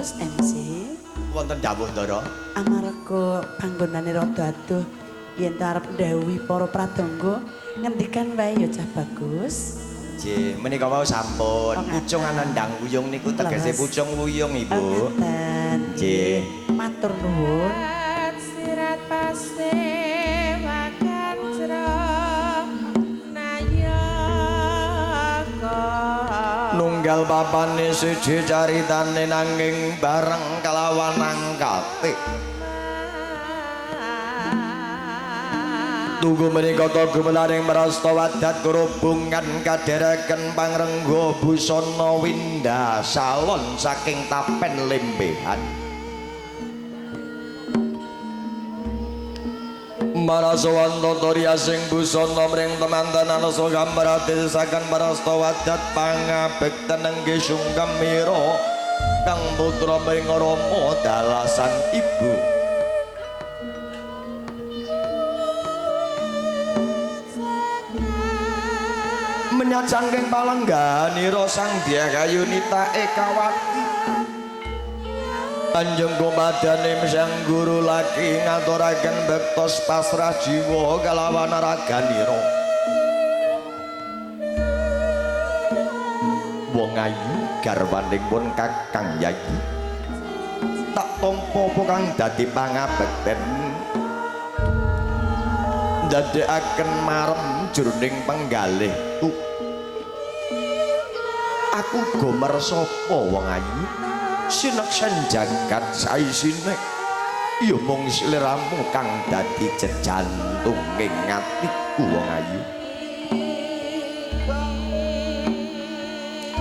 Bagus MC. Wonten dawuh, Ndara. Amarga panggonane rada adoh yen ta arep ndhawuhi para pradangga ngendikan wae ya Cah Bagus. Nggih, menika wau sampun. Oh, ngaten. Pucung anandang wuyung niku tegese Leres. Pucung wuyung, Ibu. Oh, ngaten. Nggih. Matur nuwun. Sirat pasewakan jero nayaka. Nunggal papane siji caritane nanging bareng kelawan angkate. Tunggu menika ta gumelaring marasta wadat kurubungan kadhereken pangrengga busana winda salon saking tapen lembehan. Marasawan tata riasing busana mring temanten anasa gambar sakan marasta wadat pangabekten engge sungkemira kang putra mring rama dalasan ibu. Menyacangking palengganira Sang Dyah Kayunita Ekawati. Kanjeng kumadane Sang Guru lagi ngaturaken bektos pasrah jiwa kalawan raganira. Wong ayu garwanipun Kakang Yayi. Tak tampa apa kang dadi pangabekten. Ndadekaken marem jroning penggalihku. Aku gomer sapa wong ayu? Sineksen jagat saisine ya mung sliramu kang dadi jejantunging atiku wong ayu.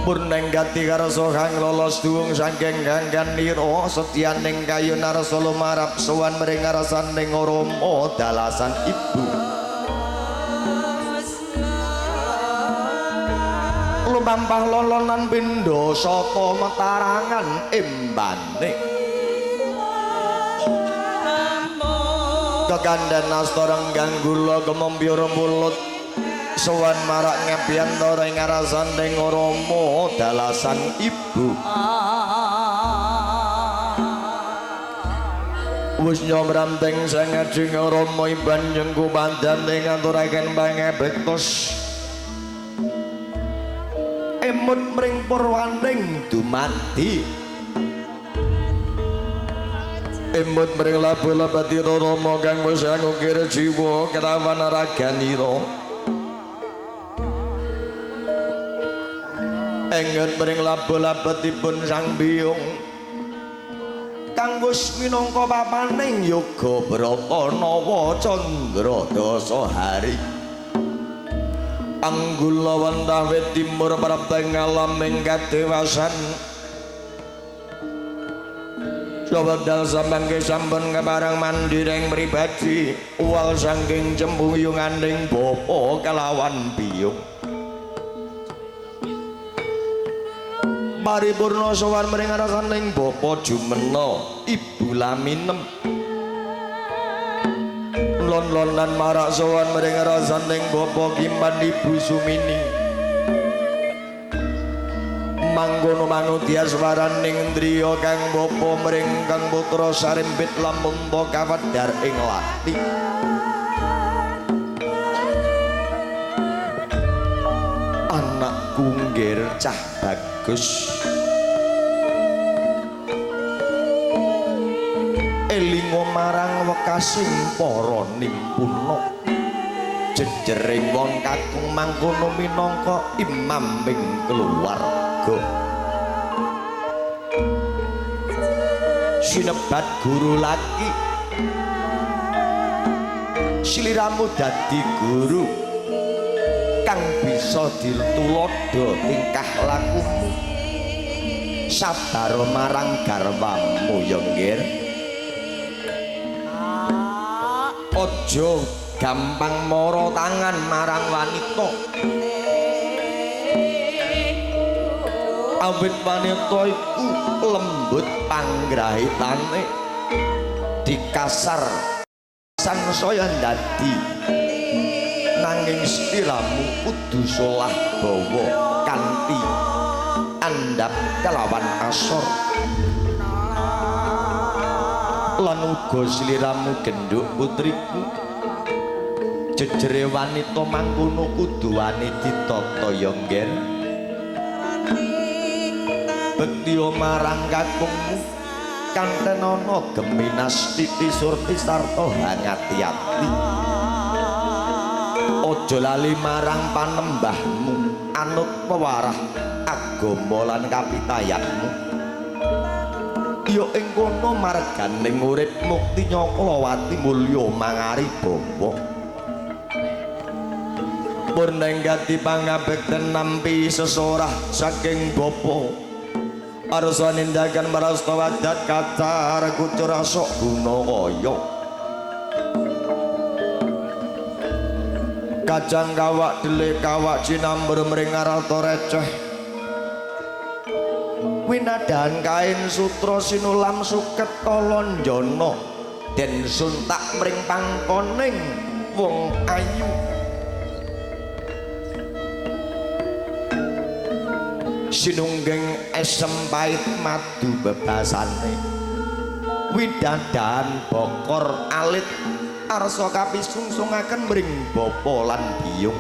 Purneng gati karsa kang lolos duwung saking gangganira setyaning kayun arsa lumarap sowan mring ngarsaning Rama dalasan ibu. Lumampah lolonan pindha sata metarangan embane. Kekandhan asta renggang gula kemempyur mulut sowan marak ngabiyantara ing ngarsaning Rama dalasan ibu. Wis nyomranteng sangajeng Rama ibanjeng kumadane ngaturaken pangabektos. Emut mring purwaning dumadi. Emut mring labu labatira Rama kang wis ngukir jiwa kelawan raganira. Enget mring labu labetipun Sang Biyung kang wis minangka papaning yoga brata nawa candra dasa hari. Anggula wentah wit timur prapteng alaming kadewasan. Sawedal samangke sampun kepareng mandhireng pribadi uwal saking cembuyunganing bapa kelawan biyung. Paripurna sowan mring ngarsaning bapa Jumena, ibu Laminem. Lon-lonan marak sowan mring ngarsaning bapa Kiman, ibu Sumini. Mangkono mangudyaswaraning driya kang bapa mring kang putra sarimbit lamun ta kawedhar ing lati. Anakku nggir Cah Bagus, elinga marang wekasing para nimpuna. Jejering wong kakung mangkono minangka imam ing keluarga. Sinebat guru laki, sliramu dadi guru kang bisa ditulodo tingkah lakumu. Sabar marang garwamu ya nggir. Aja gampang mara tangan marang wanita. Awit wanita iku lembut panggrahitane, dikasar sansaya ndadi. Nanging sliramu kudu solah bawa kanthi andhap kelawan asor. Lan uga sliramu genduk putriku. Jejere wanita mangkono kudu wani ditata ya ngger. Bektiya marang kakungmu kantenana geminas titi surti sarta hangati-ati. Aja lali marang panembahmu, anut pewarah agama lan kapitayanmu. Ya ing kono marganing urip mukti nyaklawati mulya mangari bawa. Purneng gati pangabekten nampi sesorah saking bapa. Arsa nindakan marasta wadat kacar kucur asok guna kaya. Kajang kawak dele kawak cinambur mring arta receh. Winadahan kain sutra sinulam suket kalonjana den suntak mring pangkoning wong ayu. Sinunggeng esem pait madu bebasane. Widadahan bokor alit arsa kapisungsungaken mring bapa lan biyung.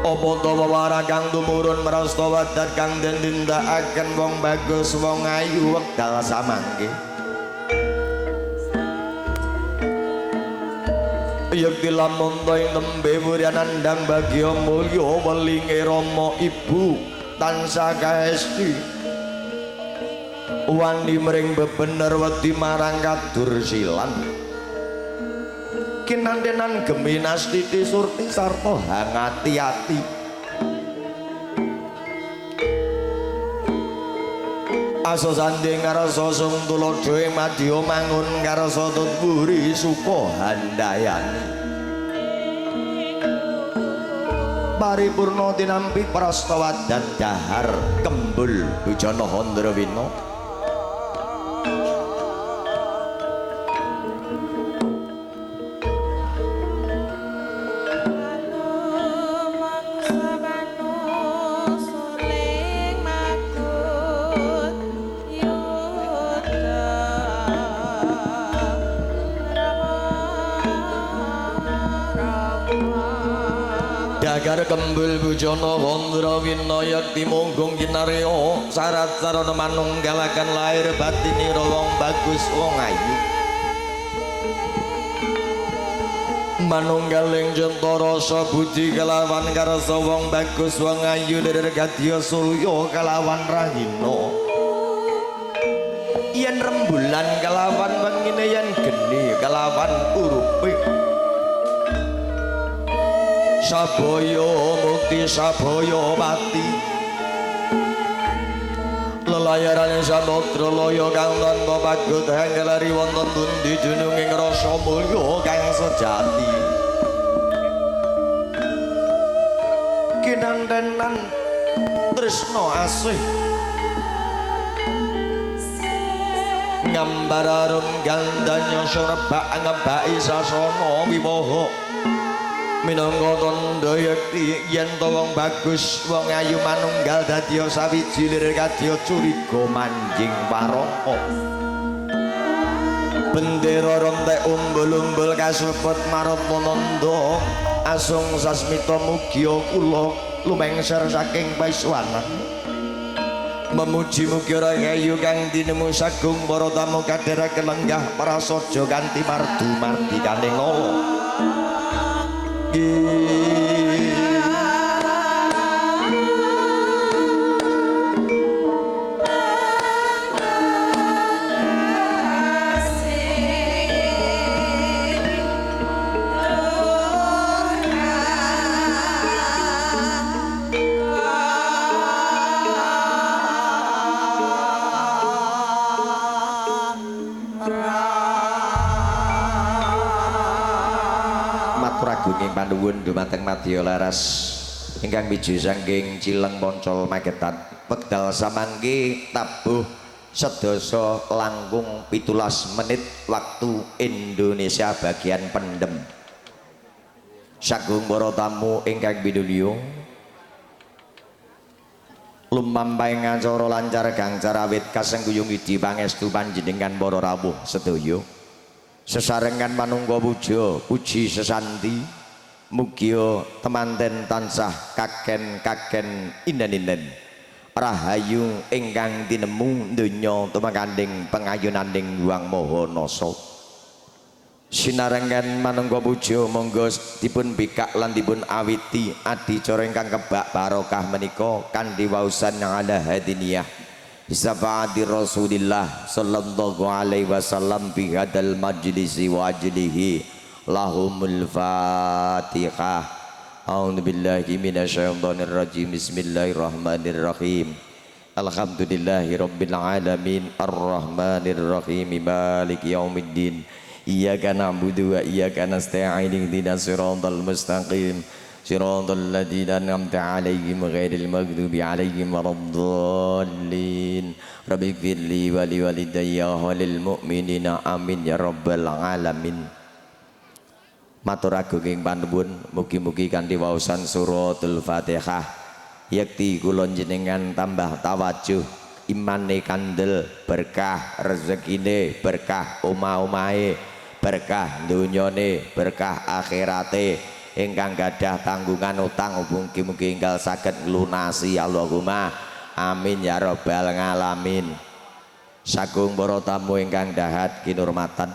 Apa ta wewarah kang tumurun marasta wadat kang den tindakaken wong bagus wong ayu wekdal samangke. Yekti lamun ta ing tembe wuryan nandhang bagya mulya welinge rama ibu tansah kaesti. Wani mring bebener wedi marang kadursilan. Kinantenan geminas titi surti sarta hangati-ati. Aso sanding ngarsa sung tuladha ing madya mangun ngarsa tut wuri suka handayani. Paripurna tinampi prastawadat dahar kembul bujana Handrawina. Dagar kembul bujana Handrawina yakti munggung kinarya sarat sarana manunggalaken lahir batinira wong bagus wong ayu. Manunggaling cinta rasa budi kelawan karsa wong bagus wong ayu lirir kadya surya kelawan rahina. Yen rembulan kelawan wengine yen geni kelawan urupe. Sabaya mukti sabaya pati. Lelayarane samudra laya kang tanpa pagut hengkeleri wonten pundi jununging rasa mulya kang sejati. Kinantenan tresna asih ngambar arum gandanya surebak ngebaki sasana wiwaha. Minangka tandha yekti yen ta wong bagus wong ayu manunggal dadiya sawiji lir kadya curiga manjing waraka. Bendera rontek umbul-umbul kasebut Marata Nanda asung sasmita mugia kula lumengser saking paiswanan. Memuji mugi rahayu kang tinemu sagung para tamu kadheraken lenggah prasaja kanthi mardu mardikaning nala. Panuwun dumateng madya laras ingkang miju saking Cileng Poncol Magetan. Wekdal samangke tabuh sedasa langkung 17 menit waktu Indonesia bagian Pendem. Sagung para tamu ingkang pinulya, Lumampahing acara lancar gangcar awit kasengguyung idi pangestu panjenengan para rawuh sedaya. Sesarengan manungga puja puji sesanti mugia temanten tansah kaken-kaken inden-inden rahayu ingkang tinemu donya tumekanding pengayunaning Hyang Maha Nasa. Sinarengan manungga puja monggo dipun bikak lan dipun awiti adicara ingkang kebak barokah menika kanthi waosan ala hadiniyah bisafaati Rasulillah sallallahu alaihi wasallam bi hadal majlisi wa ajlihi lahumul Fatihah. A'udzu billahi minasyaitonir rajim. Bismillahirrahmanirrahim. Alhamdulillahi rabbil alamin arrahmanir rahim maliki yaumiddin. Iyyaka na'budu wa iyyaka nasta'in ihdinas siratal mustaqim siratal ladzina an'amta 'alaihim ghairil maghdubi 'alaihim waladdallin. Rabbighfirli wa liwalidayya wa lil mu'minina amin ya rabbal alamin. Matur agung panuwun, mugi-mugi kanthi waosan suratul Fatihah yekti kula jenengan tambah tawajuh, imane kandel, berkah rezekine, berkah omah-omahe, berkah dunyane, berkah akhirate. Ingkang gadah tanggungan utang mugi-mugi enggal saged nglunasi, Allahumma amin ya rabbal alamin. Sagung para tamu ingkang dahat kinurmatan,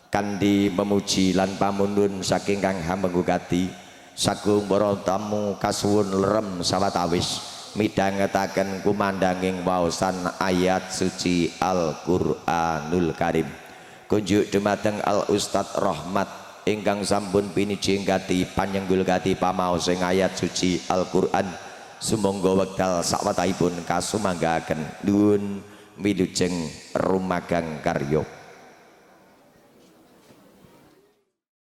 kanthi memuji lan pamunun saking Kang Hamengkugati, sagung para tamu kasuwun lerem sawetawis midhangetaken kumandhanging waosan ayat suci Al-Qur'anul Karim. Kunjuk dumateng Al Ustad Rahmat ingkang sampun pinijing gati panyenggul gati pamaos ing ayat suci Al-Qur'an, sumangga wekdal sawetahipun kasumanggaaken. Nuwun, wilujeng rumagang karya.